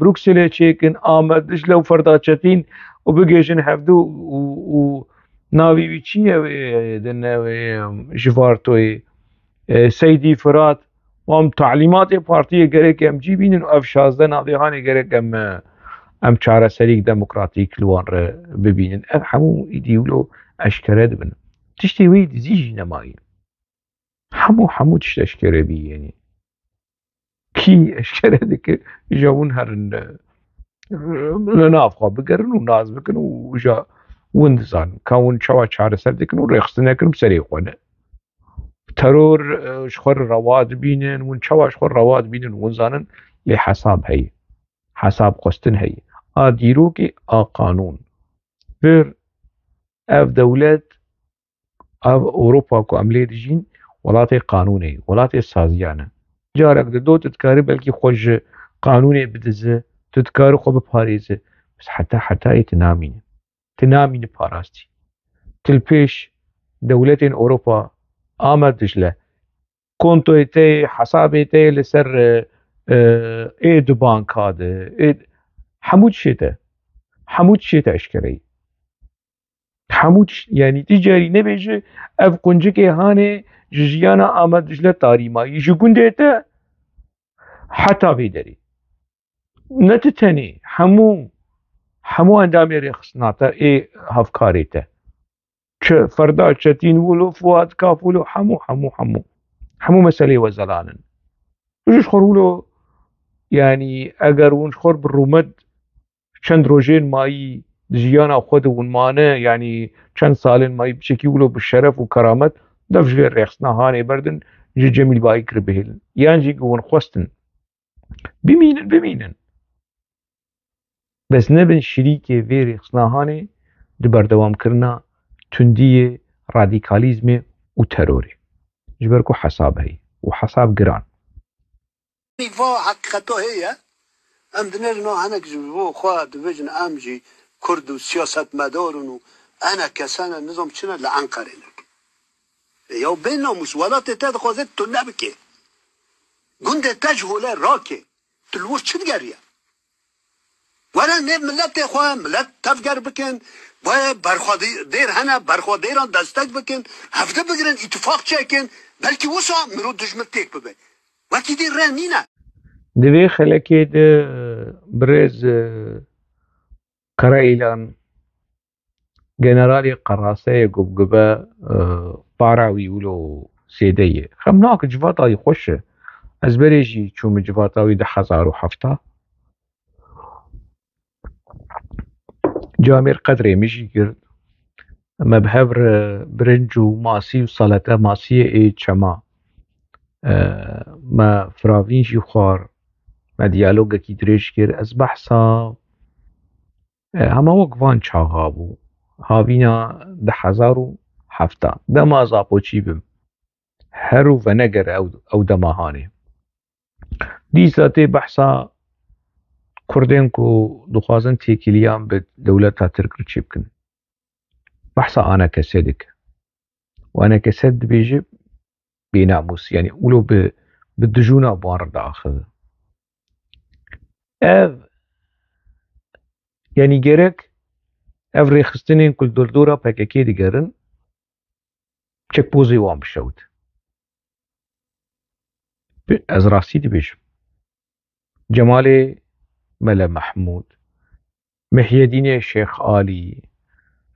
Brukselê çêkin, Amed, Dicle û Ferda Çetîn û bigêjin hevdû û, û navê wî çi ye wê, din wê, ji Vartoyê, e, Seydî Firat, û em talîmatê partiyê gerek em cî bînin û ev şazdeh navê hanê gerek em, e, em çareserîk demokratîk li wan re bibînin. Ev hemû îdî wilo eşkere dibin. Tiştê wê dizî jî nemaye. Hemû, hemû tişt eşkere bî, yanî. Kî eşkere dike, îja hûn herin, e, li nav xwe bigerin û nas bikin û îja hûn dizanin ka hûn çawa çareser dikin û rêxistin nekin bi serê xwe ne. Teror e, ji xwe re rewa dibînin, hûn çawa ji xwe re rewa dibînin, hûn zanin, lê hesab heye. Hesab xwestin heye. A dîrokê, a qanûn. Vir ev dewlet, ev Ewropa ku em lê dijîn, welatê qanûnê ye, welatê saziyan e. Carek dido tu dikarî belkî xwe ji qanûnê bidizi, tu dikarî xwe biparêzi. Bes heta hetayê tu namîne. Tu namîne parastî. Tu li pêş dewletên Ewropa ame dijle. Kontoyê te yê, hesabê te yê li ser e, e, ê du banka de. Ê, hemû tiştê te. Hemû tiştê te eşkereyî. Hemû tişt, yanî ti carî nebêje ev quncikê hanê ji jiyana Amed Dicle tarî mayî. Ji gundê te heta vê derê. Ne ti tenê, hemû, hemû endamê rêxistina te ê hevkarê te. Çi Ferda Çetîn wilo, Fuat Kaf wilo, hemû, hemû, hemû. Hemû meselê we zelan in. Ji xwe wilo, yanî eger hûn ji xwe bi rûmet çend rojên mayî di jiyana xwe de hûn mane, yanî çend salên mayî biçekî wilo bi şeref û keramet, dev ji vê rêxistina hanê berdin, ji Cemîl Bayik re bihêlin. Yan jî ku hûn xwestin bimînin, bimînin. Bes nebin şirîkê vê rêxistina hanê di berdewamkirina tundiyê, radîkalîzmê û terorê. Ji ber ku hesab heye û hesab giran. Va heqîqeta heye. Em dinêrin a hinek ji bo xwe dibêjin em jî Kurd û siyasetmedar in û ene kese ne nizam çi ne li Enqerê ne. Ya bê namûs, welatê te dixwaze tu nebikê. Gundê te ji holê rake. Tu li wir çi digeriye? Were nêv miletê xwe, milet tevger bikin, were berxwedêr hene, berxwedêran destek bikin, hevdi bigirin, îtifaq çêkin, belkî wisa mirov dijmin têk bibe. Wekî dî rê nîne. Di vê xelekê de birêz Karaîlan generalê qeraseyê gubgibe para wî wilo zêde ye. Xem nake, civata wî xweş e. Ez berê jî çûme civata wî di hezar û hefta. Camêr qedrê min jî girt. Me bi hev re birinc û masî û salete masiyê ê çema. Me firavîn jî xwar. Me diyalogekî dirêj kir. Ez behsa hema wek van çaxa bû. Havîna du hezar û heft. Dema ez apoçî bim. Her û veneger ew, ew dema hanê. Dîsa tê behsa Kurdên ku dixwazin têkiliyan bi dewleta Tirk re çêbikin. Behsa anekese dike. Û anekese dibêje bênamûs, yanî wilo bi, bi dijûna bi wan re diaxive. Ev, yanî gerek ev rêxistinên ku li dordora P K K digerin, çekpozê wan bişewit. Ez rastî dibêjim. Cemalê Mele Mehmûd, Mihyedînê Şêx Alî,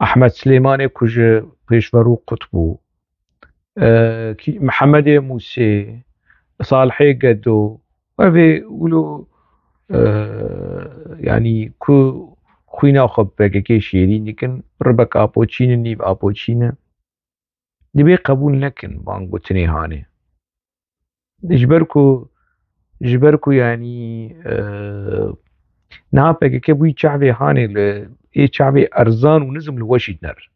Ehmed Silêmanê ku ji pêşverû qut bû, e, kî-, Mihemedê Mûsê, Salihê Gedo, ev ê wilo, e, yanî ku xwîna xwe bi P K K şêrîn dikin, ribek apo çî ne, nîv apo çî ne. Divê qebûl nekin van gotinê hanê. Ji ber ku, ji ber ku yanî, e, niha P K K bûyî çavê hanê li, ê çavê erzan û nizm li we jî diner.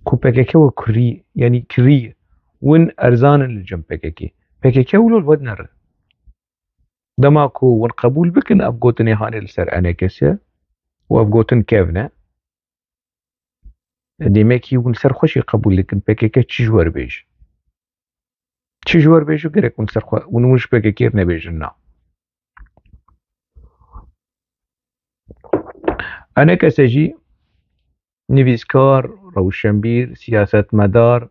Ku P K K we kurî, yanî kirî, win erzan in li cem P K K. P K K wilo li we dinere. Dema ku win qebûl bikin ev gotinê hanê li ser enekese û ev gotin kevn e, demekî hûn ser xwe jî qebûl dikin P K K çi ji we re bêje. Çi ji we re bêje gerek hûn ser xwe, hûn, hûn ji P K K re nebêjin na. Enekese jî nivîskar, rewşenbîr, siyasetmedar,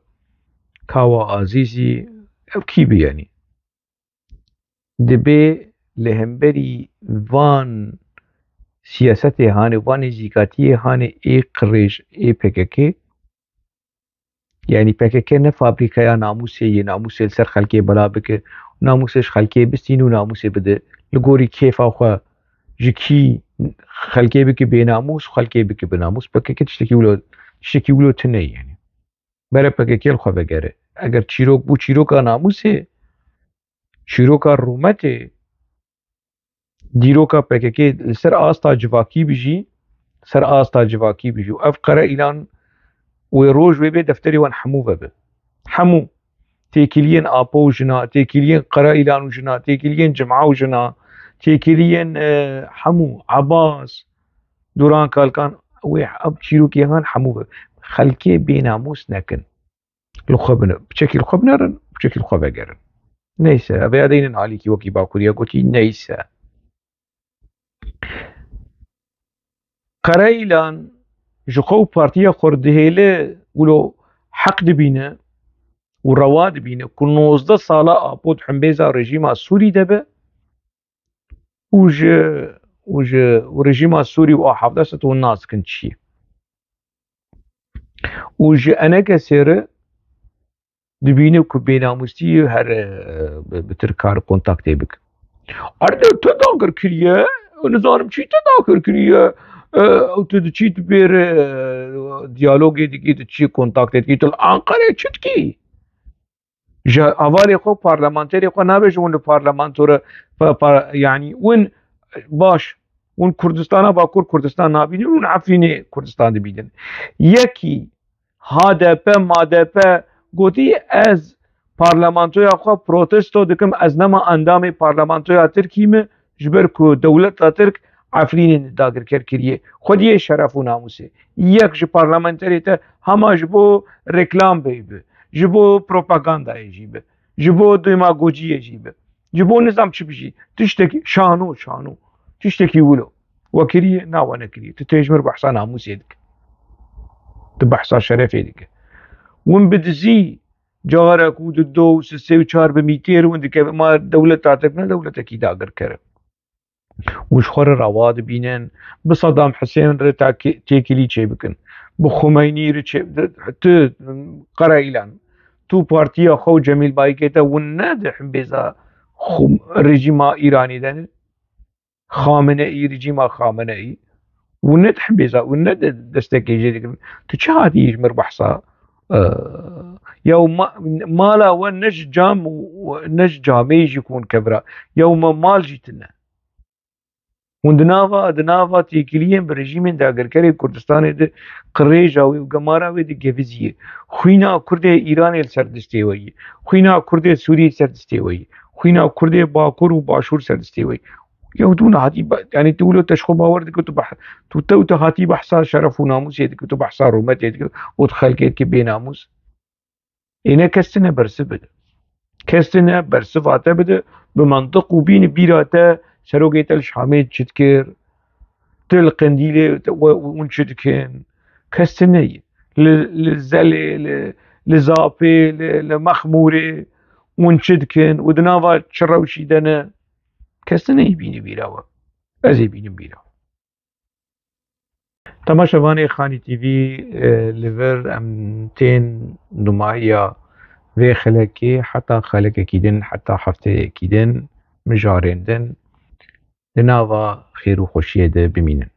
Kawa Azîzî, ev kî bi yanî? Dibê li hemberî van siyasetê hanê, van nêzîkatiyê hanê ê qirêj ê P K K, yanî P K K ne fabrîkaya namûsê ye, namûsê li ser xelkê bela bike, namûsê ji xelkê bistîne û namûsê bide. Li gorî kêfa xwe ji kî xelkê bike bênamûs, xelkê bike binamûs. P K K tiştekî wilo, tiştekî wilo tune ye yanî. Bere P K K li xwe vegere. eger çîrok bû çîroka namûsê, çîroka rûmetê, dîroka P K K li ser asta civakî bijî, ser asta civakî bijî. Û ev Qere Îlan wê roj wê bê defterê wan hemû vebe. Hemû têkiliyên Apo û jina, têkiliyên Qere Îlan û jina, têkiliyên Cima û jina, têkiliyên, e, hemû, Ebas, Duran Kalkan, wê ev çîrokê han hemû vebe. Xelkê bênamûs nekin. Li xwe bine, piçekî li xwe binerin, piçekî li xwe vegerin. Neyse, ev ya deynin alîkî wekî Bakuriya gotî, neyse. Qere Îlan ji xwe û partiya xwe re dihêle wilo heq dibîne û rewa dibîne ku nozdeh sala Apo di himbêza rejîma Sûrî de be û ji, û ji, û rejîma Sûrî û A hevdeh sed hûn nas dikin çi ye. Û ji enekesê re dibîne ku bênamûstî her, e, bi, bi tir kar kontaktê bik. Erde te dagir kiriye, nizanim çî te dagir kiriye, e, ew tu diçî tu bêre, e, diyalogê dikî, tu çî kontaktê dikî, tu li Anqerê çi dikî? Ji hevalê xwe, parlamenterê xwe nabêje hûn li parlamento re pa-, pa-, yanî hûn baş, hûn Kurdistana Bakur Kurdistan nabînin, hûn Efrînê Kurdistan dibînin. Yekî H D P, M D P gotî, ez parlamentoya xwe protesto dikim, ez nema endamê parlamentoya Tirkî me, ji ber ku dewleta Tirk Efrînê dagirker kiriye. Xwediyê şeref û namûsê. Yek ji parlamenterê te hema ji bo reklam bê bi, ji bo propagandayê jî bi, ji bo demagojiyê jî bi, ji bo nizam çi bijî. Tiştekî şano, şano. Tiştekî wilo. We kiriye, na we nekiriye. Tu tê ji mir behsa namûsê dike. Tu behsa şerefê dike. Hûn bi dizî carek û di do û sisê û çar bi mîtêr hûn dikeve ma dewleta te ne dewletekî dagirker e. Hûn ji xwe re rewa dibînin. Bi Saddam Husên re ta kê-, têkilî çê bikin. Bi Xumeynî re çê, tu, Qere Îlan, tu partiya xwe û Cemîl Bayikê te hûn ne di himbêza xu-, rejîma Îranê de ne. Xameneî, rejîma Xameneî. Hûn ne di himbêza, hûn ne di destekê jê digirin. Tu çi hatî ji mir behsa, e, ya ma-, mala we ne ji cam û ne ji camê jî ku hûn kevira. Ya me mal jî tune. Hûn di nava, di nava têkiliyên bi rejîmên dagirkerê Kurdistanê de qirêja wê û gemara wê digevizî ye. Xwîna Kurdê Îranê li ser distê we ye. Xwîna Kurdê Sûrî li ser distê we ye. Xwîna Kurdê Bakur û Başûr ser distê we ye. Ya tu nehatî ba-, yanî tu wilo te ji xwe bawer dike, tu bah-, tu te û te hatî behsa şeref û namûsê dike, tu behsa rûmetê dike û tu xelkê dike bênamûs. Ê ne kes tine bersiv bide. Kes tine bersiva te bide, bi mantiq û bîn bîra te, serokê te li Şamê çi dikir, tu li Qendîlê te, we, hûn çi dikin? Kes tine ye. Li, li Zelê, li, li Zapê, li, li Mexmûrê hûn çi dikin? Û di nava çi rewşî de ne? Kes tine yê bînî bîra we. Ez ê bînim bîra. Temaşevanê Xanî T V, e, li vir em tên nûmahiya vê xelekê heta xelekekî din, heta hefteyekî din mijarên din di nava xêr û xweşiyê de bimînin.